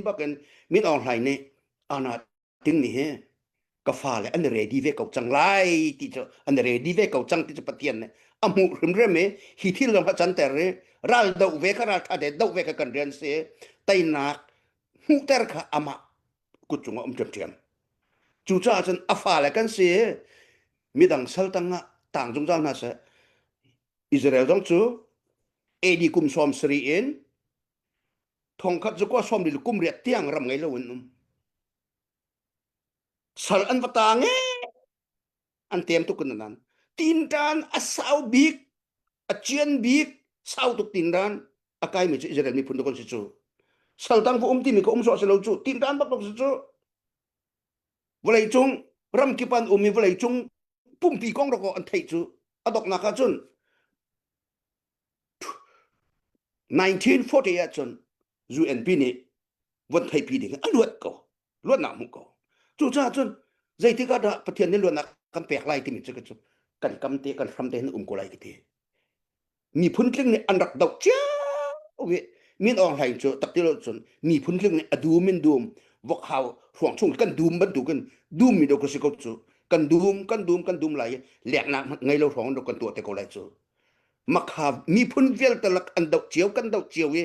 bakin Min Aung Hlaing nih ana ting nih hi ka fale an ready ve ko cang lai ti cu an ready ve ko cang ti cu Pathian nih a hmuh hrimhrim i hi thil zong kha canter i ral doh ve kha ral tha te doh ve kha kan rian si teinak hmuhter kha amah kut cungah um ṭhiamṭhiam cucaah cun a fale kan si midang sal tangah tang zungzal hna seh Israel zong cu AD kum sawm sarih in thongkhat zakua sawm li kum riat tiang ram ngei lo in um sal an va tang e an tem tuk in nan tintan a sau bik a cian bik sau tuk tindan a kai mi cu Israel miphun tu kan si cu sal tang fu um ti mi ka um so si lo cu tintan bak bak si cu vawlei cung ram kip an um i vawlei cung pumpi kong rak an theih cu a doknak ah cun 1940 ahcun UNP nih von theipi ding a luat ko luatnak hmuh ko cucaah cun zeitik ah dah Pathian nih luatnak kan pek lai timi cu cu kan kam te kan hram te hin um ko lai ka ti miphun tling nih an rak doh cio i Min Aung Hlaing cu tak ti lo cun miphun tling nih a dum in dum vokhau hruang chung kan dum bantukin dum mi do ka si ko cu kan dum kan dum kan dum lai i leknak ngei lo hrawng do kan tuah te ko lai cu makha miphun vialte lak an doh cio kan doh cio i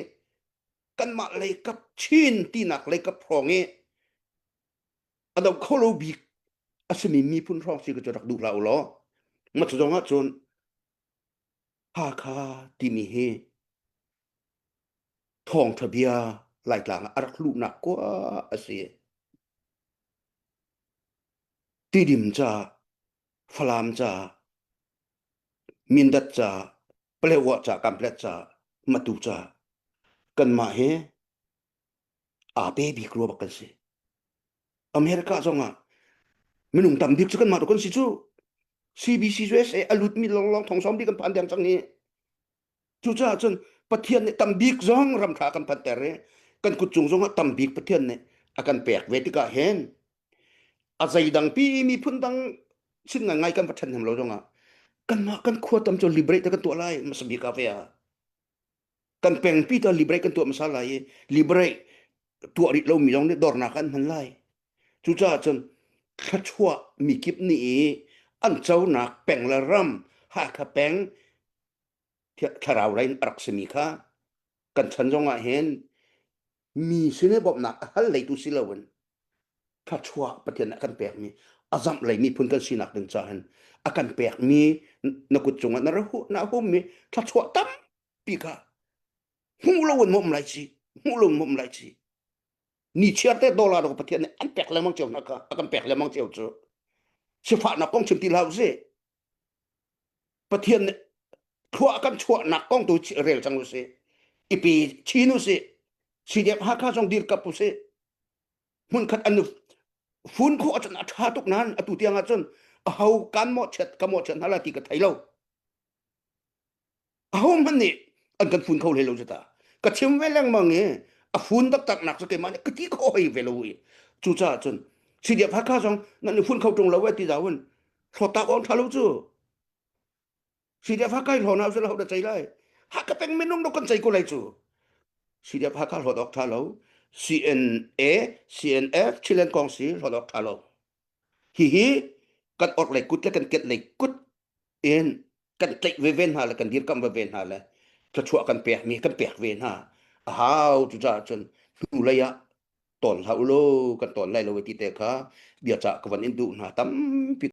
kanmah leikap Chin tinak leikap hrawng i a doh kho lo bik a simi miphun hrawng si ka cu rak duh hlah u law ma cu zong ah cun Hakha timi hi thawngṭha bia Laitlang ah a rak luhnak kua a si. Tidim ca, Falam ca, Mindat ca, Palewa ca, Kamplet ca, Matu ca, kanmah hi aa pe bik rua bak kan si. America zongah minung tam bik cu kanmah tu kan si cu. CBC USA a lutmi lawnglawng thong sawm bik kan phan deng cang hi. Cucaah cun Pathian nih tam bik zong ram ṭha kan phanter i kan kut cung zongah tam bik Pathian nih a kan pek ve tikah hin a zeidang pi miphun dang sin ngai kan va ṭhen lo zongah kanmah kan khua tam cu liberate kan tuah lai hmasa bik ah ve ah kan pengpi ta liberate kan tuah hmasa lai i liberate tuah rih lomi zong nih dornak an hman lai cucaah cun thluachuah mikip nih i an conak peng le ram Hakha peng thlarau lei in a rak simi kha kan chan zongah hin mi sin i bawmhnak a hal leitu si loin thluachuah Pathian a kan pekmi a zamh lei miphun kan sinak ding ca hin a kan pekmi na kut cungah na na hummi thluachuah tampi kha hmuh loin mawm lai ci hmuh loin mawm lai ci ni chiar te dollar ko Pathian nih an pek lengmang cio hna kha a kan pek lengmang cio cu sifahnak kong chim ti hlah usih Pathian nih thlua kan chuahnak kong tu rel cang usih ipi chin usih CDF Hakha zong dirkap usih hmunkhat an fun khawh ahcun a ṭha tuk nain atu tiang ahcun aho kan mawhchiat ka mawhchiat hna la ti ka thei lo aho hmanh nih an kan fun kho hlei lo cu ta ka chim ve lengmang i a fun taktak nak cu keimah nih ka ti kho hoi ve lo i cucaah cun CDF Hakha zong nan i fun kho ṭung lo e ti zau in hlawt awk ṭha lo cu CDF Hakha i hlawn ah ho dah cei lai Hakha peng minung do kan cei ko lai cu CDF Hakha hlawt awk ṭha lo CNA CNF Chilen kong si hlawt awk ṭha lo hihi kan orh lei kut le kan ket lei kut in kan tlaih veve hna le kan dirkamh veve hna le thluachuah kan pekmi kan pek ve hna a hau cucaah cun hnu lei ah tawn hlah u law kan tawn lai lo ti te kha bia cah ka van in duh hna tampi.